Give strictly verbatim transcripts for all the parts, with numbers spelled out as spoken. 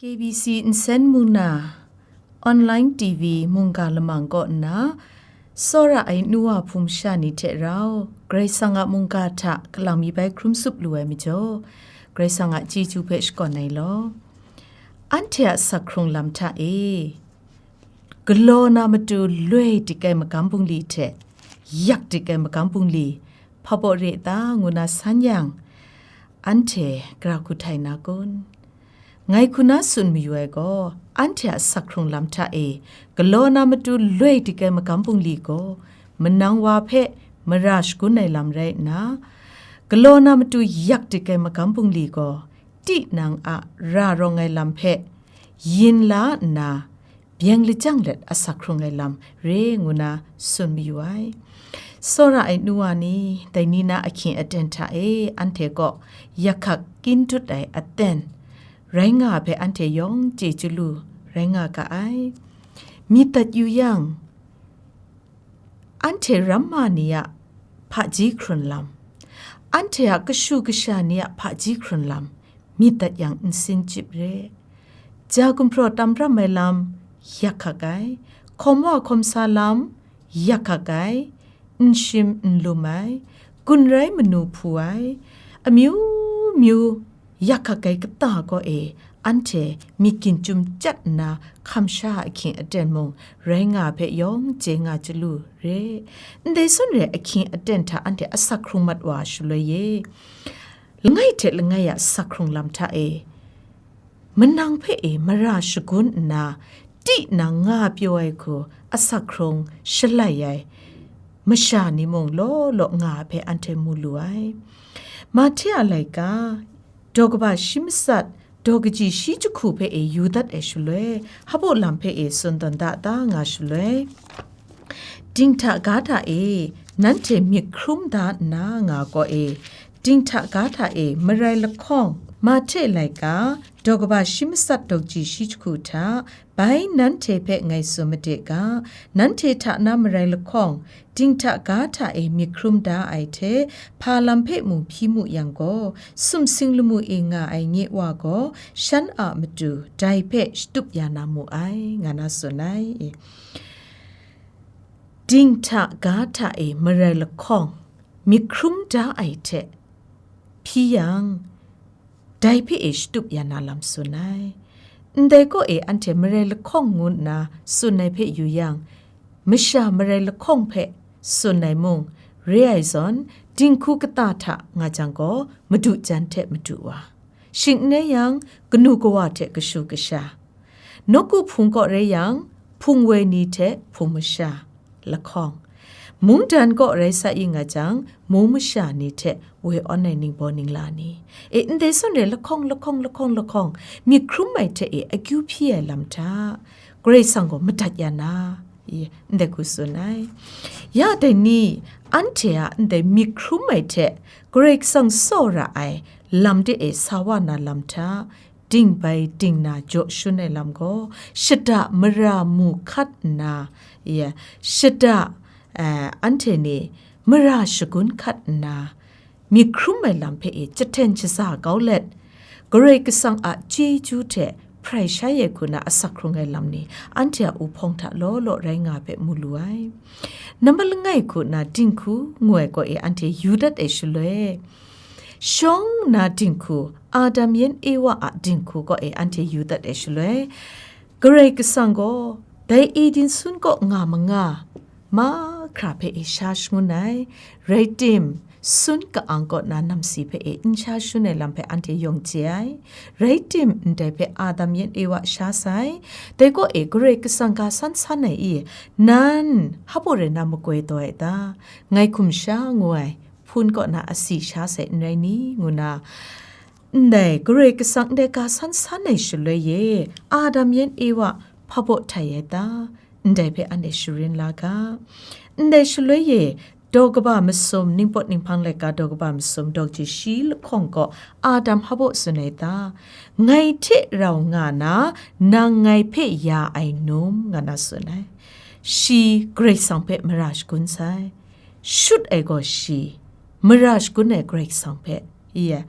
K B C nsen mung na, online T V mungga lamang kaw nna, tsawra ai nu wa hpung masha ni hte rau, Karai Kasang a mungga hta kalang mi bai hkrum tsup lu ai majaw, Karai Kasang a chyeju hpe shakawn ai law. Anhte a asak hkrung lam hta e, galaw na matu loi dik ai magam bungli hte yak dik ai magam bungli hpa baw re ta ngu na san yang, anhte gara hku htai na kun? Ngai hku na tsun mayu ai gaw, anhte a asak hkrung lam hta e galaw na matu loi dik ai magam bungli gaw, manang wa hpe mara shagun ai lam rai nna, galaw na matu yak dik ai magam bungli gaw, tinang a ra rawng ai lam hpe yin la nna, byeng lajang let asak hkrung ai lam re ngu na tsun mayu ai. Tsawra ai nu wa ni, dai ni na ahkying aten hta e anhte kaw yakhak kyin dut ai aten rai nga hpe anhte yawng chyeju lu rai nga ga ai. Myit dat yu yang, anhte ramma ni a hpaji hkrun lam, anhte a kashu kasha ni a hpaji hkrun lam, myit dat yang nsin chyip re. Ja gumhpraw tam ram ai lam, yak hkak ai. Hkawm wa hkawm sa lam, yak hkak ai. N shim n lum ai. Gun rai manu hpu ai. Amyu myu yak hkak ai kata kaw e, anhte myit ginjum chyat nna hkam sha a ahkying aten mung rai nga hpe yawng chye nga chyalu re. Ndai sun re ahkying aten hta anhte asak hkrung mat wa shaloi e, langai hte langai a asak hkrung lam hta e, manang hpe e mara shagun nna, tinang nga pyaw ai hku asak hkrung shalai ai masha ni mung law law nga ai hpe anhte mu lu ai. Mahte a laika, daw kaba shi matsat, daw kaji shi jahku hpe e yu dat ai shaloi, hpaw lam hpe e tsun tawn da ta nga shaloi, dinghta ga hta e nanhte myit hkrum da nna nga gaw e, dinghta ga hta e marai lahkawng, Mahte laika, daw kaba shi matsat, daw kaji shi jahku hta, bai nanhte hpe ngai tsun made ga, nanhte hta na marai lahkawng, dinghta ga hta e myit hkrum da ai hte, hpa lam hpe mung hpyi mu yang gaw, sumsing lamu e nga ai nye wa gaw, shan a matu dai hpe shatup ya na mu ai, nga na tsun ai. Dinghta ga hta e marai lahkawng, myit hkrum da ai hte hpyi yang, dai hpe e shatup ya na lam tsun ai. Ndai kaw e anhte marai lahkawng ngu nna tsun ai hpe yu yang, masha marai lahkawng hpe tsun ai mung, re ai zawn, dinghku kata hta nga jang gaw, madu jan hte madu wa, shing n rai yang, kanu kawa hte kashu kasha, nawku hpung kaw rai yang, hpung woi ni hte hpung masha lahkawng, mungdan kaw rai sa i nga jang, mung masha ni hte woi awn ai ningbaw ningla ni, e, ndai sun re lahkawng, lahkawng, lahkawng, lahkawng, myit hkrum ai hte e akyu hpyi ai lam hta, Karai Kasang gaw madat ya na, i, ndai hku tsun ai. Ya dai ni, anhte a ndai myit hkrum ai hte Karai Kasang tsawra ai lam de e sa wa na lam hta, ding bai ding na jaw shun ai lam gaw, shada mara mu hkat nna, ya, shada, eh, anhte ni mara shagun hkat nna, myit hkrum ai lam hpe e jahten shaza kau let, Karai Kasang a chyeju hte hprai shai ai hku na asak hkrung ai lam ni, anhte a uhpawng hta law law rai nga hpe mu lu ai. Nambat langai hku na dinghku ngu ai gaw e anhte yu dat ai shaloi, shawng na dinghku, Adam yan Ewa a dinghku gaw e anhte yu dat ai shaloi, Karai Kasang gaw dai Eden sun kaw nga manga, mahkra hpe e sha shangun ai, rai tim, sun ka-ang kaw na namsi hpe e n sha shangun ai lam hpe anhte yawng chye ai, rai tim, ndai hpe Adam yan Ewa sha sai, dai kaw e Karai Kasang ga san san ai i, nan hpa baw rai na makoi taw ai ta? Ngai hkum sha ngu ai hpun kaw na asi sha sai n rai ni? Ngu na, ndai Karai Kasang ndai ga san san ai shaloi e, Adam yan Ewa hpa baw htai ai ta? Ndai hpe anhte sharin la ga. Ndai shaloi e, daw kaba masum, ningpawt ninghpang laika daw kaba masum, daw kaji shi lahkawng gaw, Adam hpa baw tsun ai ta? Ngai hte rau nga na, nang ngai hpe ya ai num, nga na tsun ai. Shi Karai Kasang hpe mara shagun sai. Shut ai gaw shi, mara shagun ai Karai Kasang hpe, i,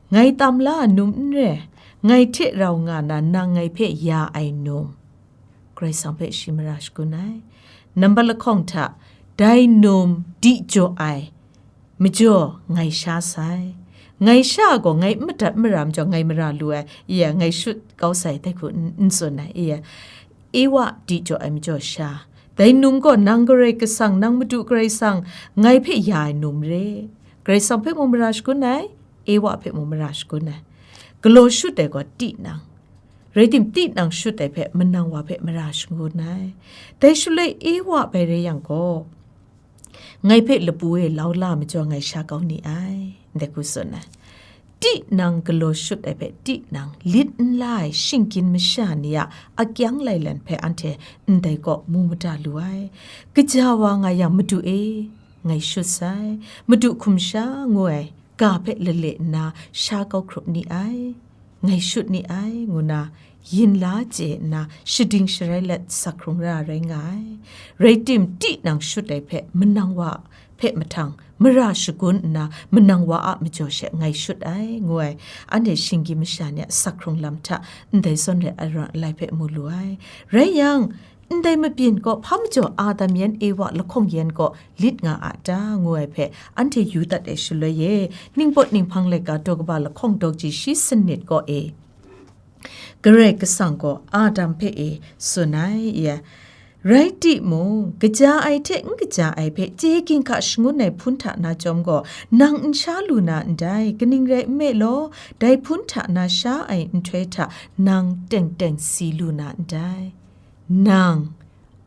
ngai tam la a num n re, Ngai hte rau nga na nang ngai hpe ya ai num, Karai Kasang hpe shi mara shagun ai. Nambat lahkawng hta, dai num di jaw ai majaw ngai sha sai. Ngai sha gaw ngai n madat n mara majaw ngai mara lu ai, iya, ngai shut kau sai, dai hku n, n tsun ai, iya. Ewa di jaw ai majaw sha. Dai num gaw nang Karai Kasang, nang Madu Karai Kasang, ngai hpe ya ai num re. Karai Kasang hpe mung mara shagun ai, Ewa hpe mung mara shagun ai. Galaw shut ai gaw tinang. Rai tim, tinang shut ai hpe manang wa hpe mara shagun ai. Dai shaloi Ewa bai rai yang gaw, ngai hpe lapu e lau la majaw ngai sha kau ni ai, ndai hku tsun ai. Tinang galaw shut ai hpe tinang lit n la ai shinggyim masha ni a akyang lailen hpe anhte ndai kaw mu mada lu ai. Kaja wa nga yang, Madu e, ngai shut sai, Madu hkum sha ngu ai ga hpe lale nna sha kau hkrup ni ai. Ngai shut ni ai, ngu na yin la chye nna shading sharai let sak hkrung ra rai nga ai. Rai tim, tinang shut ai hpe manang wa hpe mahtang mara shagun nna, manang wa a majaw she ngai shut ai, ngu ai, anhte shinggyim masha ni a sak hkrung lam hta ndai zawn re ai rawng alai hpe mu lu ai. Rai yang, ndai mabyin gaw hpa majaw Adam yan Ewa lahkawng yan kaw lit nga a ta, ngu ai hpe anhte yu dat ai shaloi e, Ningpawt Ninghpang laika daw kaba lahkawng daw kaji shi sanit kaw e, Karai Kasang gaw Adam hpe e tsun ai, ya. Rai timung, kaja ai hte n kaja ai hpe chye ginhka shangun ai hpun hta na chyawm gaw, nang n sha lu na ndai, kaning rai nme law, dai hpun hta na sha ai nhtoi hta nang teng teng si lu na ndai. Nang,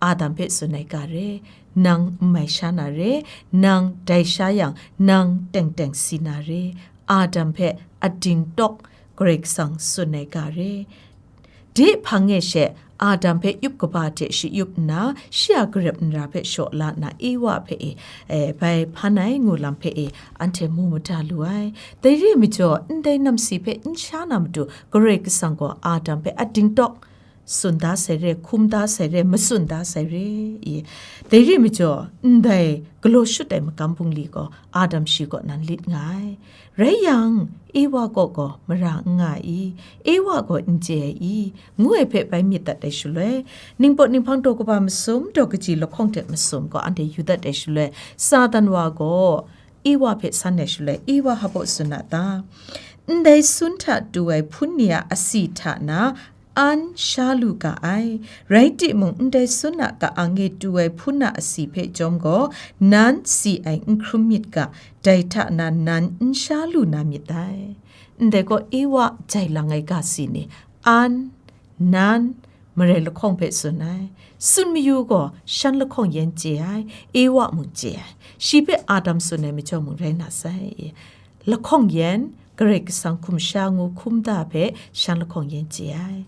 Adam hpe tsun ai ga re, nang n mai sha na re, nang dai sha yang, nang teng teng si na re, Adam hpe ading tawk Karai Kasang tsun ai ga re. De hpang e she Adam hpe yup kaba hte shayup nna, shi a garep nra hpe shaw la nna, Ewa hpe e, e, bai hpan ai ngu lam hpe e, anhte mu mada lu ai. Dai re ai majaw, ndai namsi hpe n sha na matu, Karai Kasang gaw Adam hpe ading tawk tsun da sai re, hkum da sai re, matsun da sai re, i. Dai re ai majaw, ndai galaw shut ai magam bungli gaw Adam shi kaw nan lit nga ai. Rai yang, Ewa kaw gaw mara n nga i, Ewa gaw n chye ai i, ngu ai hpe bai myit dat ai shaloi, Ningpawt Ninghpang daw kaba masum, daw kaji lahkawng hte masum gaw anhte yu dat ai shaloi, Satan wa gaw Ewa hpe san ai shaloi, Ewa hpa baw tsun a ta? Ndai sun hta tu ai hpun ni a asi hta na an sha lu ga ai. Rai timung, ndai sun a ka-ang e tu ai hpun a asi hpe chyawm gaw, nan si ai n hkrum myit ga, dai hta na nan n sha lu na myit dai. Ndai gaw Ewa jai lang ai ga si ni, an, nan, marai lahkawng hpe tsun ai. Tsun mayu gaw shan lahkawng yan chye ai, Ewa mung chye ai. Shi hpe Adam tsun ai majaw mung rai na sai. Lahkawng yan, Karai Kasang hkum sha ngu hkum da hpe shan lahkawng yan chye ai.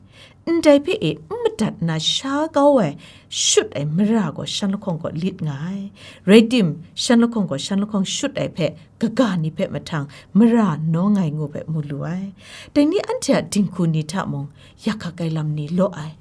Ndai hpe e n madat na sha kau ai, shut ai mara gaw shan lahkawng gaw lit nga ai. Rai tim, shan lahkawng gaw shan lahkawng shut ai hpe, kaga ni hpe mahtang mara nawng ai ngu hpe mu lu ai. Dai ni anhte a dinghku ni hta mung, yak hkak ai lam ni law ai.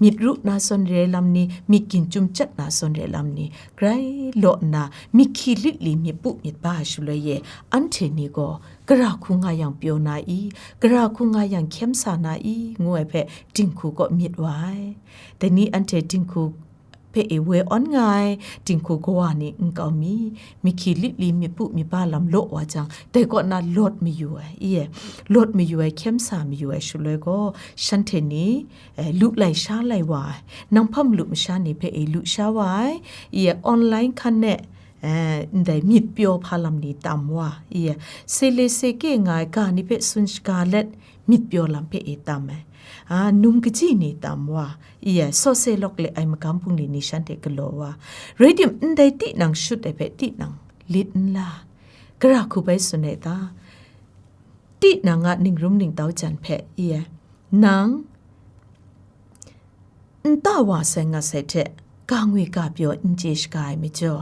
Myit ru na zawn re ai lam ni, myit ginjum chyat na zawn re ai lam ni, grai law nna, myit hki lit li myit pu myit ba ai shaloi e, anhte ni gaw, gara hku nga yang pyaw na i, gara hku nga yang hkyem sa na i, ngu ai hpe dinghku kaw myit wa ai. Dai ni anhte dinghku hpe e woi awn nga ai dinghku kawa ni nkau mi, myit hki lit li myit pu myit ba lam law wa jang, dai kaw na lawt mayu ai, i e, lawt mayu ai, hkyem sa mayu ai shaloi gaw, shanhte ni, eh, lu lai sha lai wa ai, nang hpa malu masha ni hpe e lu sha wa ai, i e, online hkan e, eh, ndai myit pyaw hpa lam ni tam wa, i e, sele seke nga ai ga ni hpe tsun shaga let, myit pyaw lam hpe e tam ai, a, num kaji ni tam wa, i e, sawse lawk le ai magam bungli ni shanhte galaw wa, rai tim, ndai tinang shut ai hpe tinang lit n la, gara hku bai tsun ai ta? Tinang a ningrum ningtau jan hpe, i e, nang nta wa sai nga sai hte, ga ngwi ga pyaw n chye shaga ai majaw,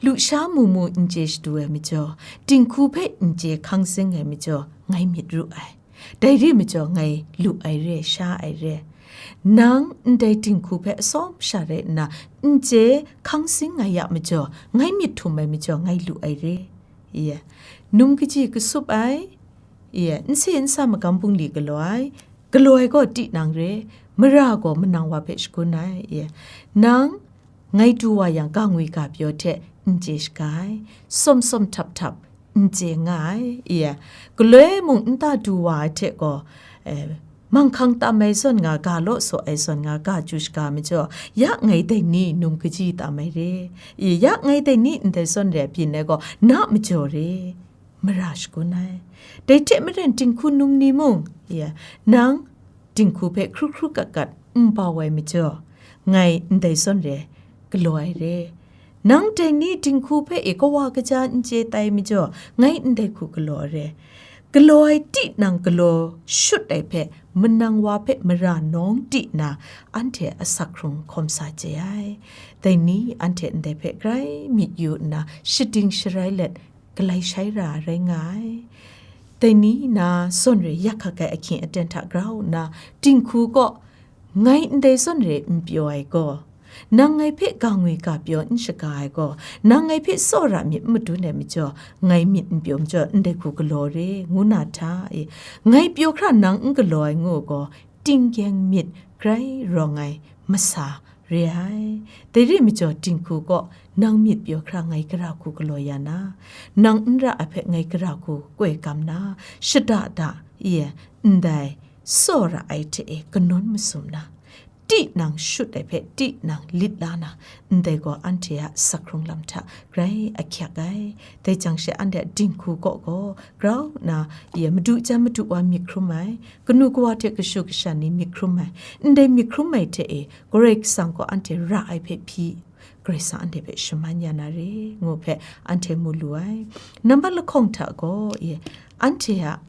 lusha mu mu n chye shadu ai majaw, dinghku hpe n chye hkang zing ai majaw, ngai myit ru ai. Dai re majaw, ngai lu ai re, sha ai re. Nang ndai dinghku hpe atsawm sha rai nna, n chye hkang zing ai a majaw, ngai myit htum ai majaw, ngai lu ai re. Ye. Num kaji kasup ai, Ye, nse nsa magam bungli galaw ai, galaw ai gaw tinang re, mara gaw manang wa hpe shagun ai. Ye, nang ngai du wa yang, ga ngwi ga pyaw hte n chye shaga ai, sawm sawm htap htap n chye nga ai. Ye, galoi mung nta du wa ai hte gaw, eh, manghkang tam ai zawn nga, ga law saw ai zawn nga, ga chyu shaga majaw, ya ngai dai ni num kaji tam ai re, ye, ya ngai dai ni ndai zawn re ai byin ai gaw na majaw re, mara shagun ai. Dai hte maren dinghku num ni mung, ya, nang dinghku hpe hkru hkru kat kat n bau ai majaw, ngai ndai zawn re galaw ai re. Nang dai ni dinghku hpe e kawa kaja n chye tai majaw, ngai ndai hku galaw ai re. Galaw ai tinang galaw shut ai hpe, manang wa hpe mara nawng ti nna, anhte asak hkrung hkawm sa chye ai. Dai ni anhte ndai hpe grai myit yu nna, shading sharai let, galai shai ra rai nga ai. Dai ni na zawn re yak hkak ai ahkying aten hta grau nna, dinghku kaw, ngai ndai zawn re n pyaw ai gaw, nang ngai hpe ga ngwi ga pyaw n shaga ai gaw, nang ngai hpe tsawra myit n madun ai majaw, ngai myit n pyaw majaw, ndai hku galaw re, ngu na hta e, ngai pyaw hkra nang n galaw ai ngu gaw, tinggyeng myit grai rawng ai masa re ai. Dai re majaw, dinghku kaw, nang myit pyaw hkra ngai gara hku galaw ya na, nang n ra ai hpe ngai gara hku koi gam na, shada da, ye, ndai tsawra ai hte e kanawn masum na, tinang shut ai hpe tinang lit la na, ndai gaw anhte a sak hkrung lam hta grai ahkyak ai. Dai jang she anhte a dinghku kaw gaw grau nna, ye, madu jan madu wa myit hkrum ai, kanu kawa hte kashu kasha ni myit hkrum ai, ndai myit hkrum ai hte e, Karai Kasang gaw anhte ra ai hpe hpyi, Karai Kasang anhte hpe shaman ya na re, ngu hpe anhte mu lu ai. Nambat lahkawng hta gaw, ye, anhte a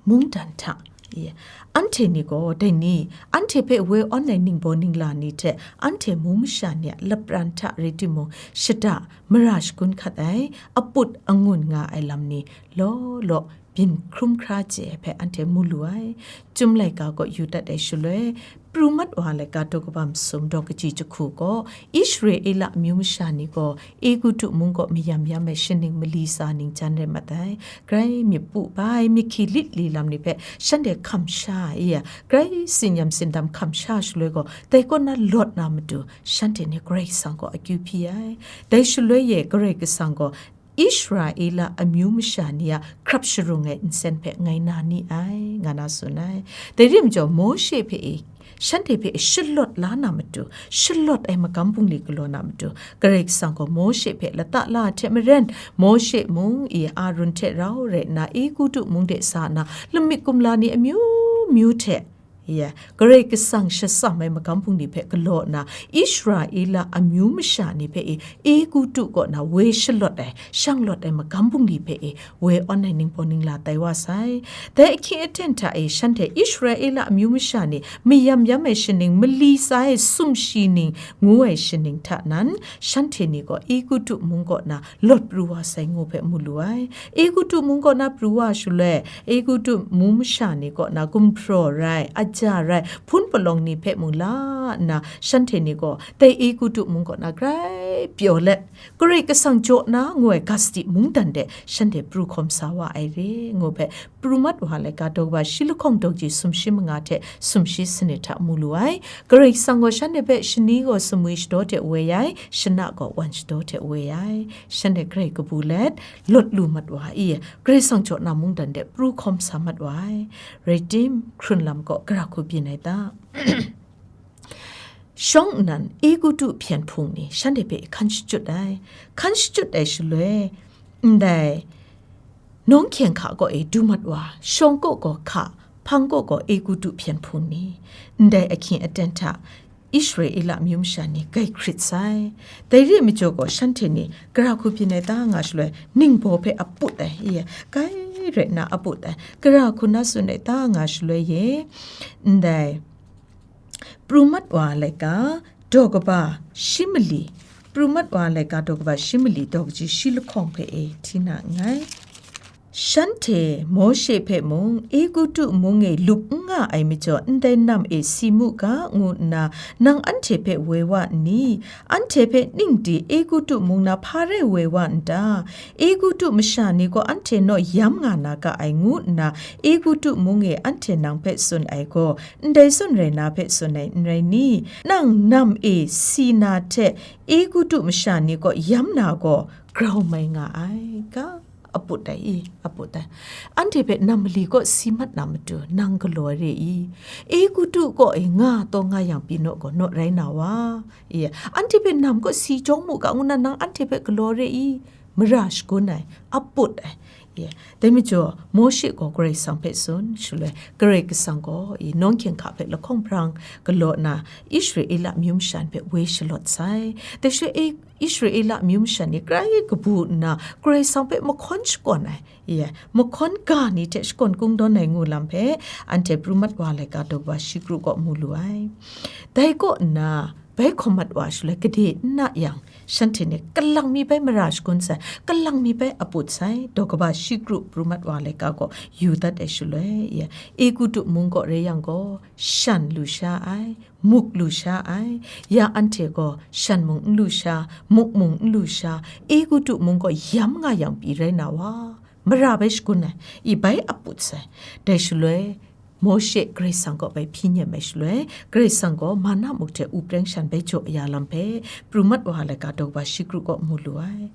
mungdan hta, ye, anhte ni gaw dai ni, anhte hpe woi awn ai ningbaw ningla ni hte anhte mung masha ni a lapran hta rai timung, shada mara shagun hkat ai, aput angun nga ai lam ni law law byin hkrum hkra chye ai hpe anhte mu lu ai. Chyum laika kaw yu dat ai shaloi, pru mat wa laika daw kaba masum daw kaji jahku gaw, Israela amyu masha ni gaw Egutu mung kaw mayam yam ai shaning mali tsa ning jan rai mat ai. Grai myit pu bai, myit hki lit li lam ni hpe shanhte hkam sha ai, ya, grai tsin yam tsin dam hkam sha shaloi gaw, dai kaw na lawt na matu, shanhte ni Karai Kasang gaw akyu hpyi ai. Dai shaloi e Karai Kasang gaw Israela amyu masha ni a hkrap sharung ai nsen hpe ngai na ni ai, nga na tsun ai. Dai rim jaw, Mawshe hpe e, shanhte hpe e shalawt la na matu, shalawt ai magam bungli galaw na matu, Karai Kasang gaw Mawshe hpe lata la ai hte maren, Mawshe mung e Arun hte rau rai nna, Egutu mung de sa nna, lamik kumla ni amyu myu hte, ya, Karai Kasang shatsam ai magam bungli hpe galaw nna, Israela amyu masha ni hpe e, Egutu kaw na woi shalawt ai, shanglawt ai magam bungli hpe e, woi awn ai ningbaw ningla tai wa sai. Dai ahkying aten hta e, shanhte Israela amyu masha ni mayam yam ai shaning, mali tsa ai sumshi ning ngu ai shaning hta nan, shanhte ni gaw Egutu mung kaw na lawt pru wa sai ngu hpe mu lu ai. Egutu mung kaw na pru wa shaloi, Egutu mung masha ni kaw na gumhpraw rai, aja rai, hpun palawng ni hpe mung la nna, shanhte ni gaw dai Egutu mung kaw na grai pyaw let, Karai Kasang jaw na ngu ai Gasti mungdan de shanhte pru hkawm sa wa ai re, ngu hpe pru mat wa laika daw kaba shi lahkawng daw kaji sumshi manga hte sumshi sanit hta mu lu ai. Karai Kasang gaw shanhte hpe shani gaw sumwi shadaw hte woi ai, shana gaw wan shadaw hte woi ai. Shanhte grai kabu let, lawt lu mat wa i, Karai Kasang jaw na mungdan de pru hkawm sa mat wa ai. Rai tim, hkrun lam gaw gara hku byin ai ta? Shawng nnan Egutu hpyen hpung ni shanhte hpe hkan shachyut ai. Hkan shachyut ai shaloi, ndai nawng hkyeng hka kaw e du mat wa, shawng kaw gaw hka, hpang kaw gaw Egutu hpyen hpung ni, ndai ahkying aten hta Israela amyu masha ni grai hkrit sai. Dai re ai majaw gaw, shanhte ni gara hku byin ai ta nga shaloi, ningbaw hpe aput ai, i, grai rai nna aput ai, gara hku na tsun ai ta nga shaloi e, ndai pru mat wa laika daw kaba shi mali, pru mat wa laika daw kaba shi mali daw kaji shi lahkawng hpe e hti na nngai. Shanhte Mawshe hpe mung, Egutu mung e lup n nga ai majaw, ndai nam e si mu ga, ngu nna nang anhte hpe woi wa n ni? Anhte hpe ning di Egutu mung na hpa rai woi wa n ta? Egutu masha ni gaw anhte naw yam nga na ga ai, ngu nna Egutu mung e anhte nang hpe tsun ai gaw, ndai zawn rai na hpe tsun ai n rai ni? Nang nam e si na hte Egutu masha ni gaw yam na gaw grau mai nga ai ga. Aput ai i, aput ai. Anhte hpe nam mali kaw si mat na matu, nang galaw re i? Egutu kaw e nga taw nga yang pyi naw gaw, naw rai na wa. I, anhte hpe nam kaw si jawng mu ga, ngu na nang anhte hpe galaw re i? Mara shagun ai, aput ai. I, dai majaw, Mawshe gaw Karai Kasang hpe tsun, shaloi Karai Kasang gaw, i, nawng hkying hka hpe lahkawng hprang galaw nna, Israela amyu masha ni hpe woi shalawt sai. Dai shaloi, e, Israela amyu masha ni grai kabu nna, Karai Kasang hpe mahkawn shakawn ai, i, mahkawn ga ni hte shakawn kungdawn ai ngu lam hpe, anhte Pru Mat Wa laika daw kaba shi kru kaw mu lu ai. Dai kaw nna, bai hkawm mat wa shaloi gade n na yang, shanhte ni kalang mi bai mara shagun sai, kalang mi bai aput sai, daw kaba shi kru Pru Mat Wa laika kaw yu dat ai shaloi, i, Egutu mung kaw rai yang gaw, shan lu sha ai, muk lu sha ai, ya anhte gaw shan mung n lu sha, muk mung n lu sha, Egutu mung gaw yam nga yang pyi rai na wa, mara bai shagun ai, i bai aput sai. Dai shaloi, Mawshe Karai Kasang kaw bai hpyi nem ai shaloi, Karai Kasang gaw manna muk hte u preng shan bai jaw ya lam hpe, Pru Mat Wa laika daw kaba shi kru kaw mu lu ai.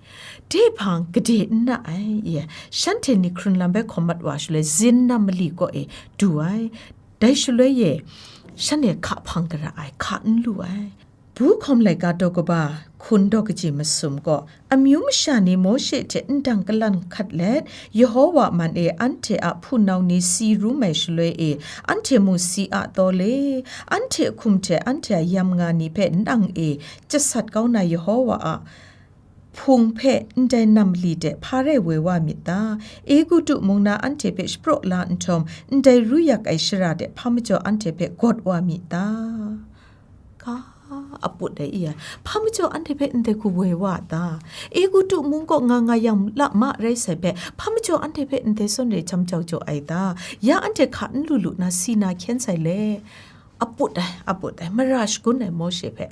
Dai hpang gade n na ai, i, shanhte ni hkrun lam bai hkawm mat wa shaloi, zin nam mali kaw e du ai. Dai shaloi e, shan e hka hpang gara ai, hka n lu ai. Bu hkawm laika daw kaba hkun daw kaji masum gaw, amyu masha ni Mawshe hte ndang kalan hkat let, Yehowa man e anhte a hpunau ni si rum ai shaloi e, anhte mung si a taw le, anhte hkum hte anhte a yam nga ni hpe nang e jasat kau na Yehowa a hpung hpe ndai nam mali de hpa rai woi wa myit ta? Egutu mung na anhte hpe shapraw la nhtawm, ndai ru yak ai shara de hpa majaw anhte hpe gawt wa myit ta? Ga, aput ai i ai, hpa majaw anhte hpe ndai hku woi wa a ta? Egutu mung kaw nga nga yang la ma rai sai hpe, hpa majaw anhte hpe ndai zawn re jam jau jaw ai ta? Ya anhte hka n lu lu na si na hkyen sai le? Aput ai, aput ai, mara shagun ai Mawshe hpe.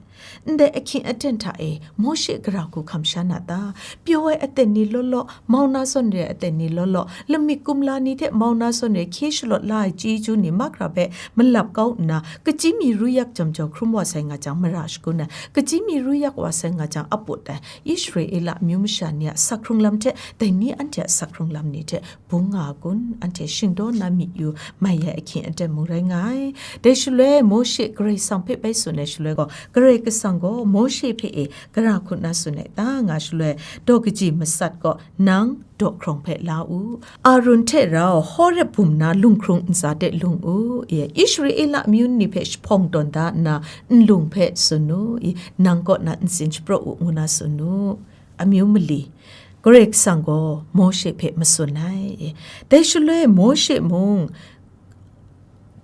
Ndai ahkying aten hta e, Mawshe gara hku hkam sha na ta? Pyaw ai aten ni law law, mau na zawn re ai aten ni law law, lamik kumla ni hte mau na zawn re hkye shalawt la ai chyeju ni mahkra hpe malap kau nna, kachyi mi ru yak jam jau hkrum wa sai nga jang, mara shagun ai, kachyi mi ru yak wa sai nga jang, aput ai, Israela amyu masha ni a sak hkrung lam hte, dai ni anhte a sak hkrung lam ni hte, bung nga kun, anhte shingdaw na myi yu mai ai ahkying aten mung rai nga ai. Dai shaloi Mawshe Karai Kasang hpe bai tsun ai shaloi gaw, Karai Kasang gaw Mawshe hpe e gara hku nna tsun ai ta nga shaloi, daw kaji matsat gaw nang daw hkrawng hpe la u, Arun hte rau Horeb bum na lunghkrung ntsa de lung u, i, Israela amyu ni hpe jahpawng tawn da nna nlung hpe tsun u, i, nang kaw na ntsin shapraw u, ngu na tsun u. Amyu mali, Karai Kasang gaw Mawshe hpe matsun ai. Dai shaloi Mawshe mung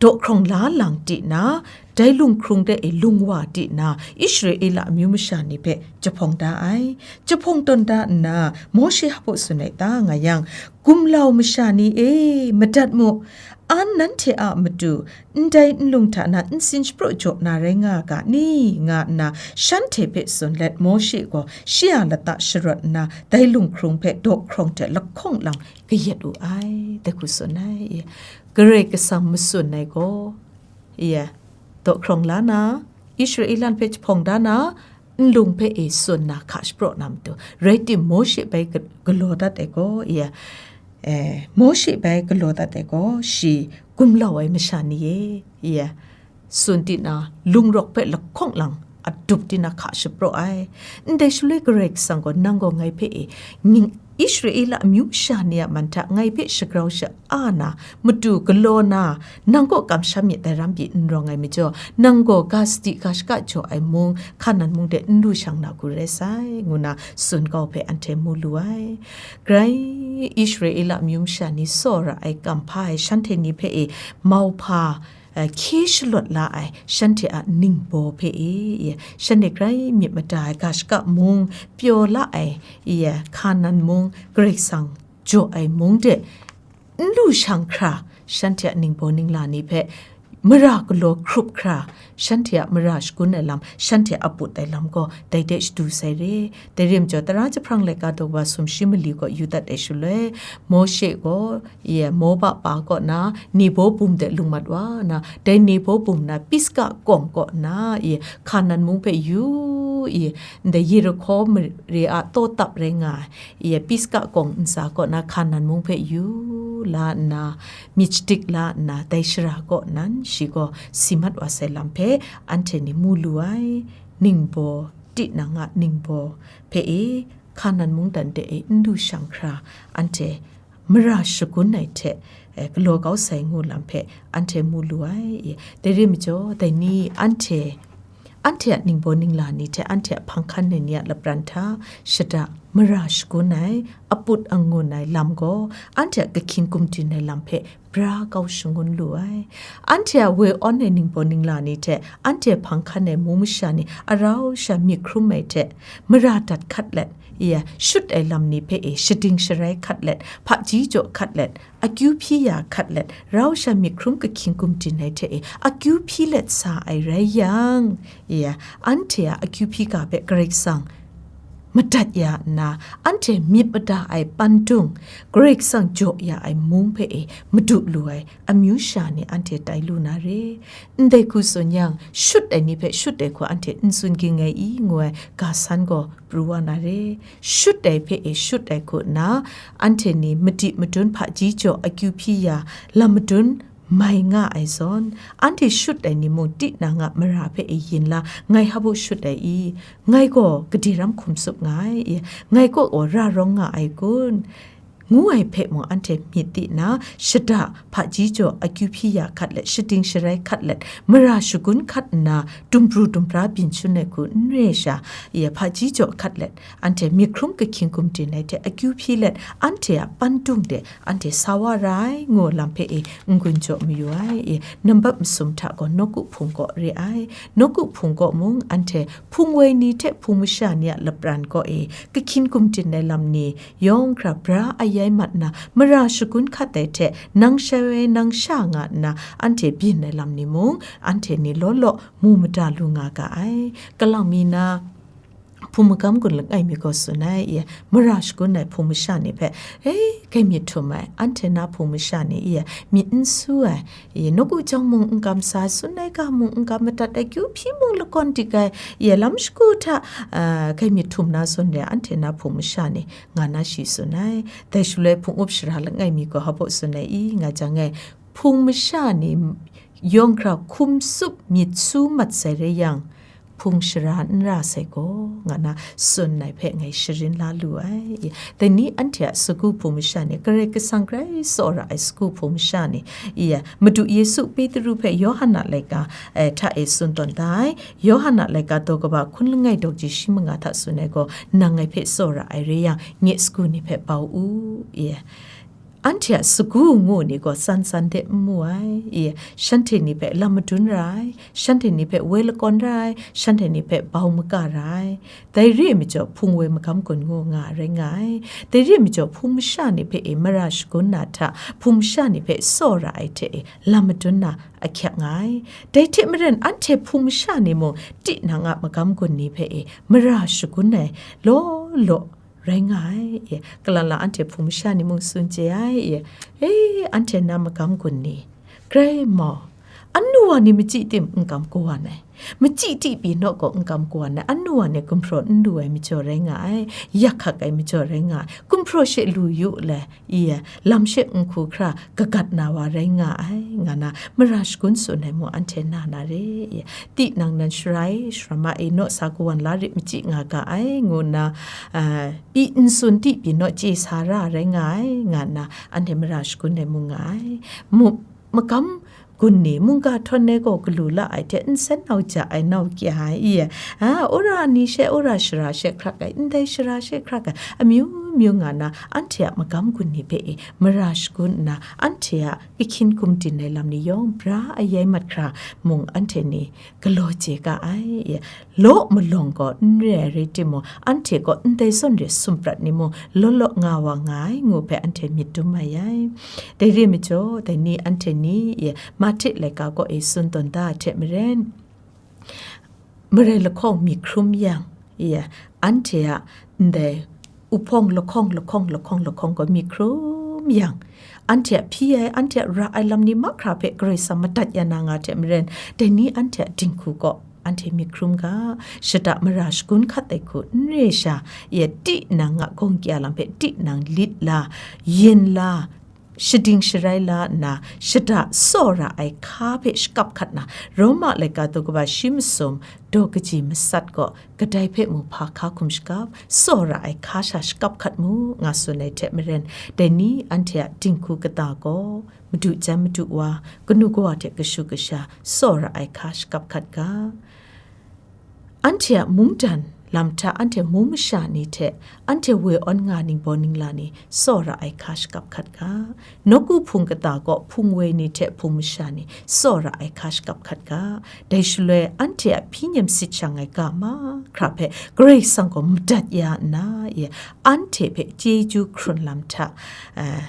daw hkrawng la lang ti na, dai lunghkrung de e lung wa ti na, Israela amyu masha ni hpe jahpawng da ai. Jahpawng tawn da nna, Mawshe hpa tsun ai ta nga yang, gumlau masha ni e, madat mu, an nanhte a matu, ndai nlung hta na ntsin shapraw jaw na rai nga ga ni? Nga nna shanhte hpe tsun let, Mawshe gaw shi a lata sharawt nna, dai lunghkrung hpe daw hkrawng hte lahkawng lang kayat wu ai, dai hku tsun ai. Karai Kasang matsun ai gaw, i, daw hkrawng la na, Israela hpe jahpawng da na, nlung hpe e tsun na hka shapraw na matu, rai tim, Mawshe bai ga-, galaw dat ai gaw, i, e, Mawshe bai galaw dat ai gaw, shi gumlau ai masha ni e, i, tsun ti na, lungrawk hpe lahkawng lang adup ti na hka shapraw ai. Ndai shaloi Karai Kasang gaw nang gaw ngai hpe e, ning, Israela amyu masha ni a man hta ngai hpe shagrau sha-, a na, matu galaw na, nang kaw kamsham myit dai ram pyi n rawng ai majaw, nang gaw ga sadi ga shaka jaw ai mung, Hkanan mung de n lu shang na hku rai sai, ngu na tsun kau hpe anhte mu lu ai. Grai Israela amyu masha ni tsaw ra ai, kam hpa ai shanhte ni hpe e, mauhpa, eh, hkye shalawt la ai shanhte a ningbaw hpe e, shanhte grai myit mada ai ga shaka mung, pyaw la ai, i, Hkanan mung, Karai Kasang jaw ai mung de n lu shang hkra, shanhte a ningbaw ningla ni hpe mara galaw hkrup hkra, shanhte a mara shagun ai lam, shanhte a put ai lam gaw dai de shadu sai re. Dai rim jaw, tara jahprang laika daw wa sumshi mali gaw yu dat ai shaloi, Mawshe gaw, ye, Moba pa kaw na Nebo bum de lung mat wa na, dai Nebo bum na Piska kawng kaw na, ye, Hkanan mung hpe yu, ye, ndai Yerihko mare a taw tap rai nga ai, ye, Piska kawng ntsa kaw na Hkanan mung hpe yu la nna, myit shadik la nna, dai shara kaw nan shi gaw si mat wa sai lam hpe anhte ni mu lu ai, ningbaw, tinang a ningbaw hpe e, Hkanan mungdan de e n lu shang hkra, anhte mara shagun ai hte, eh, galaw kau sai ngu lam hpe anhte mu lu ai. Dai rim majaw, dai ni anhte, anhte a ningbaw ningla ni hte anhte a hpang hkan ai ni a lapran hta shada mara shagun ai, aput angun ai lam gaw, anhte a kahkying gumdin ai lam hpe bra kau shangun lu ai. Anhte a woi awn ai ningbaw ningla ni hte anhte hpang hkan ai mu masha ni arau sha myit hkrum ai hte, mara dat hkat let, ya, shut ai lam ni hpe e shading sharai hkat let, hpaji jaw hkat let, akyu hpyi ya hkat let, rau sha myit hkrum kahkying gumdin ai hte e akyu hpyi let sa ai rai yang, ya, anhte a akyu hpyi ga hpe Karai Kasang madat ya nna, anhte myit mada ai pandung, Karai Kasang jaw ya ai mung hpe e madu lu ai amyu sha ni anhte tai lu na re. Ndai hku tsun yang, shut ai ni hpe shut ai hku anhte n tsun ging ai i, ngu ai ga san gaw pru wa na re. Shut ai hpe e shut ai hku nna, anhte ni madi madun hpaji jaw akyu hpyi ya, lam madun mai nga ai zawn, anhte shut ai ni mung tinang a mara hpe e yin la, ngai hpa bu shut ai i? Ngai gaw gade ram hkum tsup nga ai i? Ngai kaw gaw ra rawng nga ai kun? Ngu ai hpe mung anhte myit di nna, shada hpaji jaw akyu hpyi ya hkat let, shading sharai hkat let, mara shagun hkat nna, dumpru dumpra byin shun ai hku n re sha, ya, hpaji jaw hkat let, anhte myit hkrum kahkying gumdin ai hte akyu hpyi let, anhte a pandung de anhte sa wa ra ai, ngu lam hpe e n-gun jaw mayu ai. E, nambat masum hta gaw nawku hpung kaw re ai. Nawku hpung kaw mung anhte hpung woi ni hte hpung masha ni a lapran kaw e kahkying gumdin ai lam ni yawng hkra bra ayai mat nna, mara shagun hkat ai hte nang shai woi nang sha nga nna anhte byin ai lam ni mung, anhte ni law law mu mada lu nga ga ai. Kalang mi na, hpung magam gun langai mi gaw tsun ai, i, mara shagun ai hpung masha ni hpe, e, gaimyit htum ai, anhte na hpung masha ni, i, myit n su ai, i, nawku jawng mung n kam sa, tsun ai ga mung n kam madat ai, kyu hpyi mung lakawn dik ai, i, lam shagu hta, a, gaimyit htum na zawn re, anhte na hpung masha ni, nga na shi tsun ai. Dai shaloi hpung up shara langai mi gaw hpa baw tsun ai, i, nga jang e, hpung masha ni yawng hkra hkum tsup myit su mat sai rai yang, hpung shara n ra sai gaw, nga na tsun ai hpe ngai sharin la lu ai. Dai ni anhte a sagu hpung masha ni, Karai Kasang grai tsawra ai sagu hpung masha ni, i, Madu Yesu Petru hpe Yawhan a laika, eh, hta e tsun tawn da ai. Yawhan a laika daw kaba hkun langai dawk ji shi manga hta tsun ai gaw, nang ngai hpe tsawra ai rai yang, nye sagu ni hpe bau u, i. Anhte a sagu ngu ni gaw tsan tsan de n mu ai, i, shanhte ni hpe lam madun ra ai, shanhte ni hpe woi lakawn ra ai, shanhte ni hpe bau maka ra ai. Dai re ai majaw, hpung woi magam gun ngu nga rai nga ai. Dai re ai majaw, hpung masha ni hpe e mara shagun na hta, hpung masha ni hpe tsawra ai hte e lam madun na ahkyak nga ai. Dai hte maren, anhte hpung masha ni mung, tinang a magam gun ni hpe e mara shagun ai law law rai nga ai, e, kalala anhte hpung masha ni mung tsun chye ai, e, e, anhte na magam gun ni, grai mau, anu wa ni machyi tim n kam kawan ai, machyi ti pyi naw gaw n kam kawan ai, anu wa ni gumhpraw n lu ai majaw rai nga ai, yak hkak ai majaw rai nga ai, gumhpraw she lu yu le, i, lam she n hku hkra kagat na wa rai nga ai, nga na mara shagun tsun ai mung anhte na na re, i, tinang nan shara e, shara ma e, naw sa kawan la rit machyi nga ga ai, ngu nna, a, pyi n tsun ti pyi naw chye sa ra rai nga ai, nga nna anhte mara shagun ai mung nga ai. Mu-, magam gun ni mungga htawn ai gaw galu la ai hte nsen nau ja ai nau kya ai, i, a, wora ni she wora shara she hkrak ai, ndai shara she hkrak ai, amyu myu nga na, anhte a magam gun ni hpe e mara shagun nna, anhte a kahkyin gumdin ai lam ni yawng bra ayai mat hkra mung anhte ni galaw chye ga ai. Law malawng gaw n re ai rai timung, anhte gaw ndai zawn re sum prat ni mung law law nga wa nga ai ngu hpe anhte myit dum mai ai. Dai re majaw, dai ni anhte ni e Mahte laika kaw e tsun tawn da ai hte maren, marai lahkawng mi hkrum yang, e, anhte a ndai uhpawng lahkawng, lahkawng, lahkawng, lahkawng gaw mi hkrum yang, anhte a hpyi ai, anhte a ra ai lam ni mahkra hpe Karai Kasang madat ya na nga hte maren, dai ni anhte a dinghku kaw anhte mi hkrum ga, shada mara shagun hkat ai hku n re sha, e, tinang a gawng kya lam hpe tinang lit la, yin la, shading sharai la nna, shada tsawra ai hka hpe shakap hkat na, Roma laika daw kaba shi masum daw kaji matsat gaw kadai hpe mu hpa hka hkum shakap, tsawra ai hka sha shakap hkat mu, nga tsun ai hte maren, dai ni anhte a dinghku kata gaw madu jan madu wa, kanu kawa hte kashu kasha, tsawra ai hka shakap hkat ga. Anhte a mungdan lam hta anhte mung masha ni hte anhte woi awn nga ningbaw ningla ni tsawra ai hka shakap hkat ga. Nawku hpung kata gaw hpung woi ni hte hpung masha ni tsawra ai hka shakap hkat ga. Dai shaloi anhte a hpyi nyem sit shang ai ga mahkra hpe Karai Kasang gaw madat ya nna, e, anhte hpe chyeju hkrun lam hta, eh,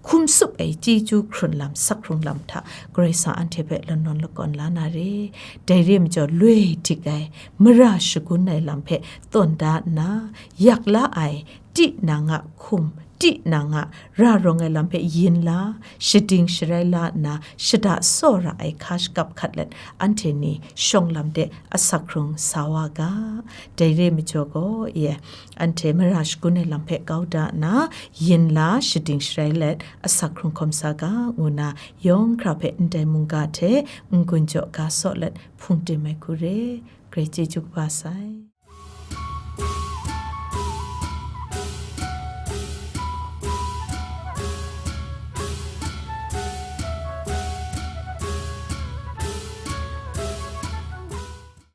hkum tsup ai chyeju hkrun lam, sak hkrung lam hta Karai Kasang anhte hpe lanawn lakawn la na re. Dai re majaw, loi dik ai, mara shagun ai lam hpe tawn da nna, yak la ai, tinang a hkum, tinang a ra rawng ai lam hpe yin la, shading sharai la nna, shada tsawra ai hka shakap hkat let, anhte ni shawng lam de asak hkrung sa wa ga. Dai re majaw gaw, e, anhte mara shagun ai lam hpe kau da nna, yin la, shading sharai let, asak hkrung hkawm sa ga, ngu na, yawng hkra hpe ndai mungga hte n-gun jaw ga saw let hpung tim ai hku re, Karai chyeju kaba sai.